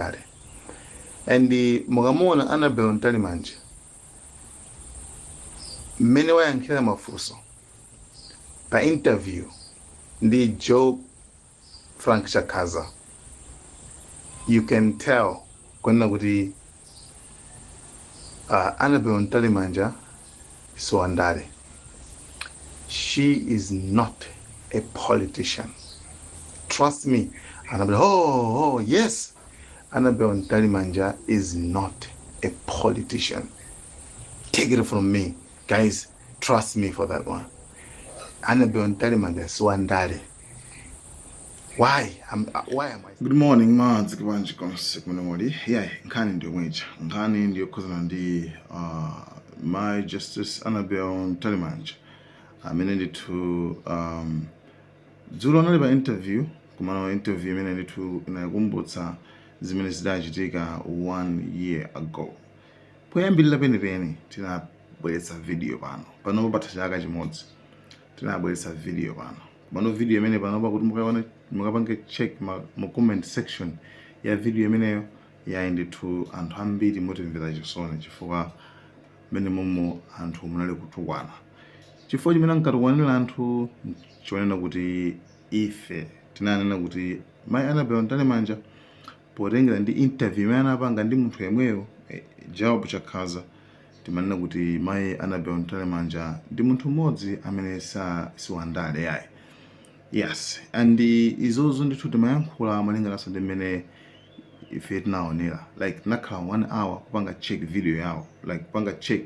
Ndale. And mukamuona Annabel Mtalimanja mmene wayankhira mafunso pa interview ndi Joe Frank Chakaza, you can tell kunena kuti Annabel Mtalimanja si wandale. She is not a politician, trust me. Annabel, oh yes, Annabel Mtalimanja is not a politician. Take it from me, guys, trust me for that one. Annabel Mtalimanja si wandale. Why am I Good morning, madzi bwanji konse kumene muli. Yayi, nkhani ndiyo mweja, nkhani ndiyokhuzana ndi my Justice Annabel Mtalimanja amene ndithu dzulo anali pa interview. Kumano interview imene ndithu inakumbutsa zimene zidachitika one year ago. Poyambirira penipeni tinabweretsa video pano, panopo patha chaka chimodzi tinabweretsa video pano. Pano video imene panopa kuti mukaone, mukapange check mu comment section ya video imeneyo, yayi ndithu, anthu ambiri mutimvera chisoni chifukwa mmene momo anthu munali kutukwana. Chifukwa chimene ankatukwanira anthu chionena kuti ife tinanena kuti mayi Annabel Mtalimanja, potengera ndi interview imene anapanga ndi munthu yemweyo, Job Chakhaza, timanena kuti mayi Annabel Mtalimanja ndi munthu mmodzi amene siwandale yayi. Yes, and izozo ndithu timayankhula malingananso ndi mmene ife tinaonera. Like, tinakhala one hour kupanga check video yawo, like kupanga check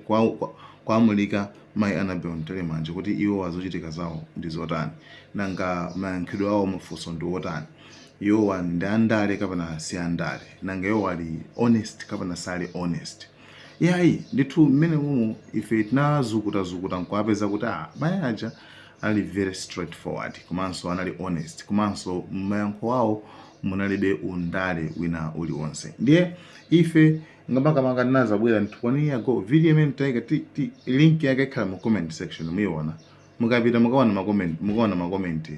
kwamulika mayi Annabel Mtalimanja kuti iwo azochitika zawo ndi zotani, nanga mayankhidwe awo mafunso ndi otani, iwowa ndi andale kapena si andale, nanga iwo ali honest kapena sali honest. Yayi ndithu, mmene mumu ife tinazukutazukuta nkuapeza kuti mayi aja anali very straightforward, komanso anali honest, komanso mmayankho awo munalibe undale wina uliwonse. Ndiye ife ngamakamaka tinazabwera ndithu one year ago, video imene tayika link yake ikhala mu comment section, muyiona. Mukapita mukaona ma comment, mukaona ma comment,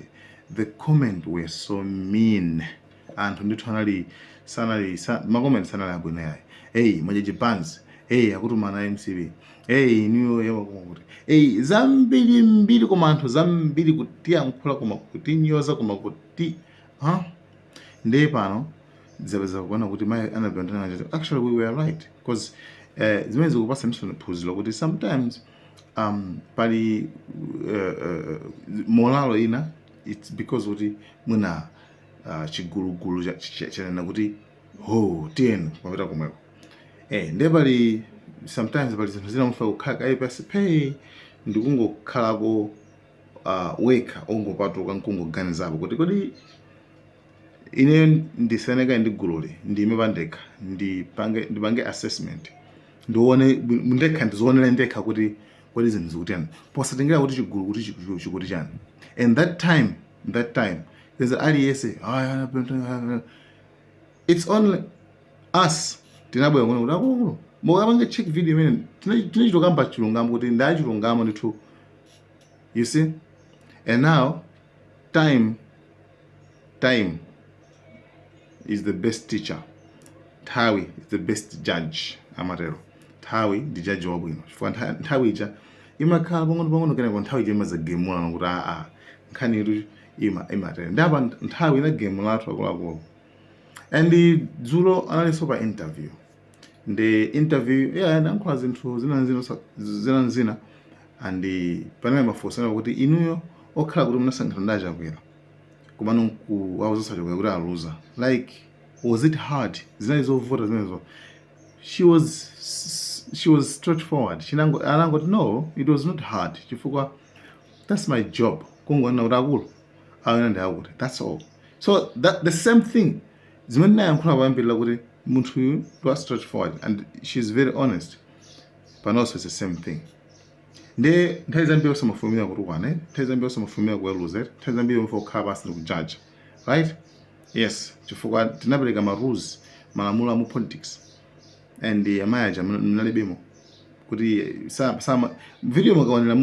the comment were so mean. Anthu ndithu anali sanali ma comment sanali abwino yayi. "Hey, mwaje chipanzi, hey, akutumana MCP, hey, iniyo yawakuti, hey," zambiri mbiri. Koma anthu zambiri kutiyankhula, koma kutinyoza, koma kuti ha. Ndiye pano zapeza kuona kuti mayi Annabel Mtalimanja, actually we were right, because zimene zikupasa ndiso phunziro kuti sometimes pali molalo ina, it's because kuti mwina chigulugulu chanena kuti ho, tiyeni kumapita komweko. Ndiye pali sometimes pali zinthu zina mufa kukhala kayi pasi pay ndikungokhalako wekha, ongopatuka nkungoganizapo kuti kodi ine ndiseneka ndi gululi, ndime pandekha, ndipange assessment, ndione ndekha, ndizionere ndekha kuti kodi zinthu zikutani, posatengera kuti chigulu kuti chikuti chani. And that time there's aliyense, it's only us tinabwera kuona kuti akuluakulu, mukapange check video imene tinachitokamba chilungamo kuti ndachilungamo ndithu, you see. And now time is the best teacher, nthawi is the best judge, amatero. Nthawi ndi judge wabwino chifukwa nthawi ija imakhala pang'ono pang'ono, kenako nthawi ija imazagemula nokuti aa, nkhani itu imatere. Ndapa nthawi inagemulatu, akuluakulu. And dzulo analinso pa interview, ndi interview, yeah, anayankhula zinthu zina zina zina zina, and panali mafunso ena kuti inuyo okhala kuti munasankhana ndi Achakwera, komano nkuwauza Achakwera kuti aluza, like, was it hard? Zinali zovuta zimenezo? She was straightforward. Chinango anangoti, "No, it was not hard chifukwa that's my job, kungonena kuti akulu awena ndi akuti, that's all." So that the same thing zimene ndinayankhula poyambirira kuti munthu uyu was straightforward and she's very honest, panonso it's the same thing. Ndi nthawi zambiri osamafulumira kutukwana, eh? Nthawi zambiri osamafulumira kuweruza, eh? Nthawi zambiri umfa kukhala pasi ndi kujaja, right? Yes, chifukwa tinapereka ma rules, malamulo a mu politics, and amayi aja mnalibemo kuti sama video mukaonera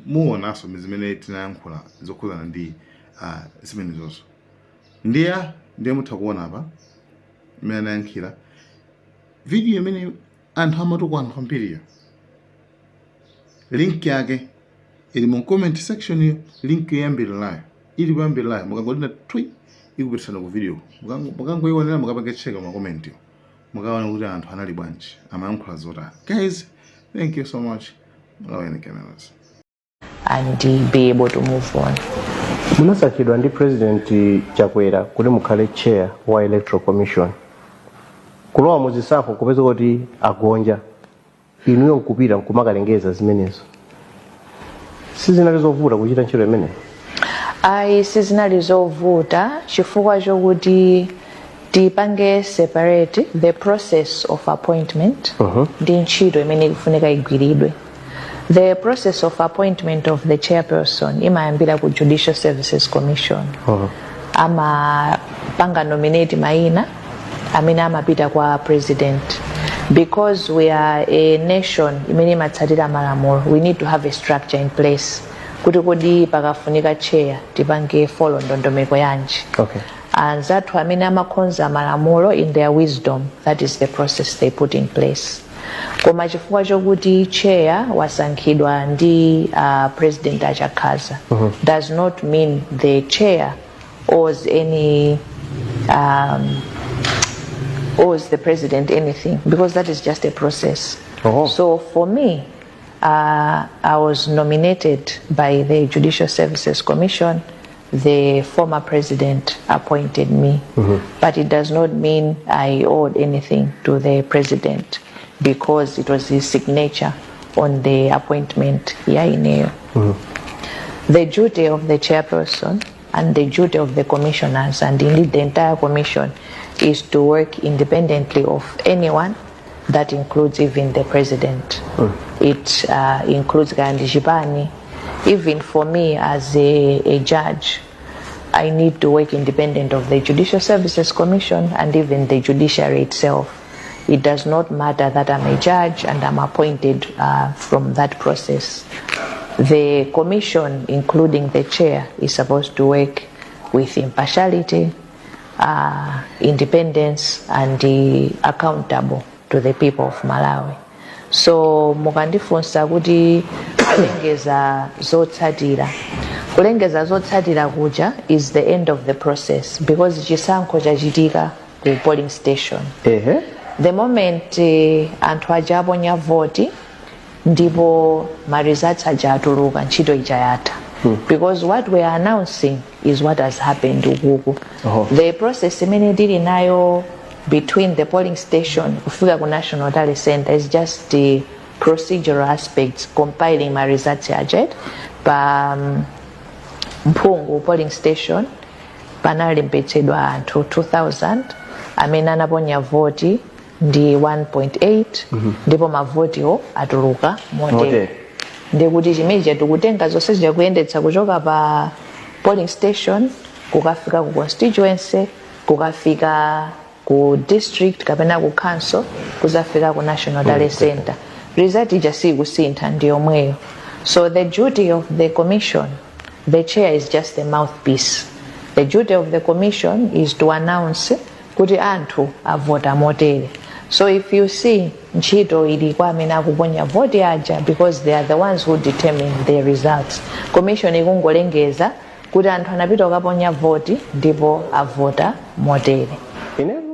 muonanso zimene tinayankhula zokhuzana ndi zimenezozo. Ndiye mutha kuona apa. Mmene anayankhira video imene anthu amatukwana kwambiriyo, link yake ili mu comment section iyo. Link yoyambirirayo ili kuyambirirayo, mukangodina twi, ikupititsana ku video. Mukangoionera, mukapange check ma comment yo, mukaona kuti anthu anali bwanji, amayankhula zotani. Guys, thank you so much. Malawi Cameras. And be able to move on. Munasankhidwa ndi President Chakwera kuti mukhale chair wa Electoral Commission. Kulowa muzisankho kupeza kuti agonja, inuyo nkupita nkumakalengeza zimenezo, sizinali zovuta kuchita ntchito imeneyo? Ayi, sizinali zovuta chifukwa chokuti tipange separate the process of appointment ndi ntchito imene ikufunika igwiridwe. The process of appointment of the chairperson imayambira ku Judicial Services Commission. Amapanga nominate maina amene amapita kwa President. Because we are a nation imene imatsatira malamulo, we need to have a structure in place kuti kodi pakafunika chair tipange follow ndondomeko yanji. Anzathu amene amakonza malamulo, in their wisdom, that is the process they put in place. Koma chifukwa chokuti chair wasankhidwa ndi President Achakhaza does not mean the chair owes the President anything, because that is just a process. So for me, I was nominated by the Judicial Services Commission. The former president appointed me, but it does not mean I owed anything to the President because it was his signature on the appointment ya ineyo. The duty of the chairperson and the duty of the commissioners and indeed the entire commission is to work independently of anyone. That includes even the President. It includes Gandhi Jibani. Even for me as a judge, I need to work independent of the Judicial Services Commission and even the judiciary itself. It does not matter that I'm a judge and I'm appointed from that process. The commission, including the chair, is supposed to work with impartiality, independence, and accountable to the people of Malawi. So mukandifunsa kuti kulengeza zotsatira, kulengeza zotsatira kuja is the end of the process because chisankho chachitika ku polling station. The moment anthu aja aponya voti ndipo ma results aja atuluka, ntchito ija yatha, because what we are announcing is what has happened ukuku. The process imene tili nayo between the polling station kufika ku National Tally Center is just the procedural aspects, compiling ma results aja. Pa Mphungu polling station panalembetsedwa anthu 2000, amene anaponya voti ndi 1.8, ndipo mavotiwo atuluka motere. Motere. Ndikuti chimene tikutenga zonse zikuyendetsa kuchoka pa polling station kukafika ku constituency, kukafika ku district kapena ku council, kuzafika ku National Tally Center, result ija sikusintha, ndi yomweyo. So the duty of the commission, the chair is just a mouthpiece. The duty of the commission is to announce kuti anthu avota motere. So if you see, ntchito ili kwa amene akuponya voti aja because they are the ones who determine the results. Commission ikungolengeza kuti anthu anapita kukaponya voti ndipo avota motere. Inetu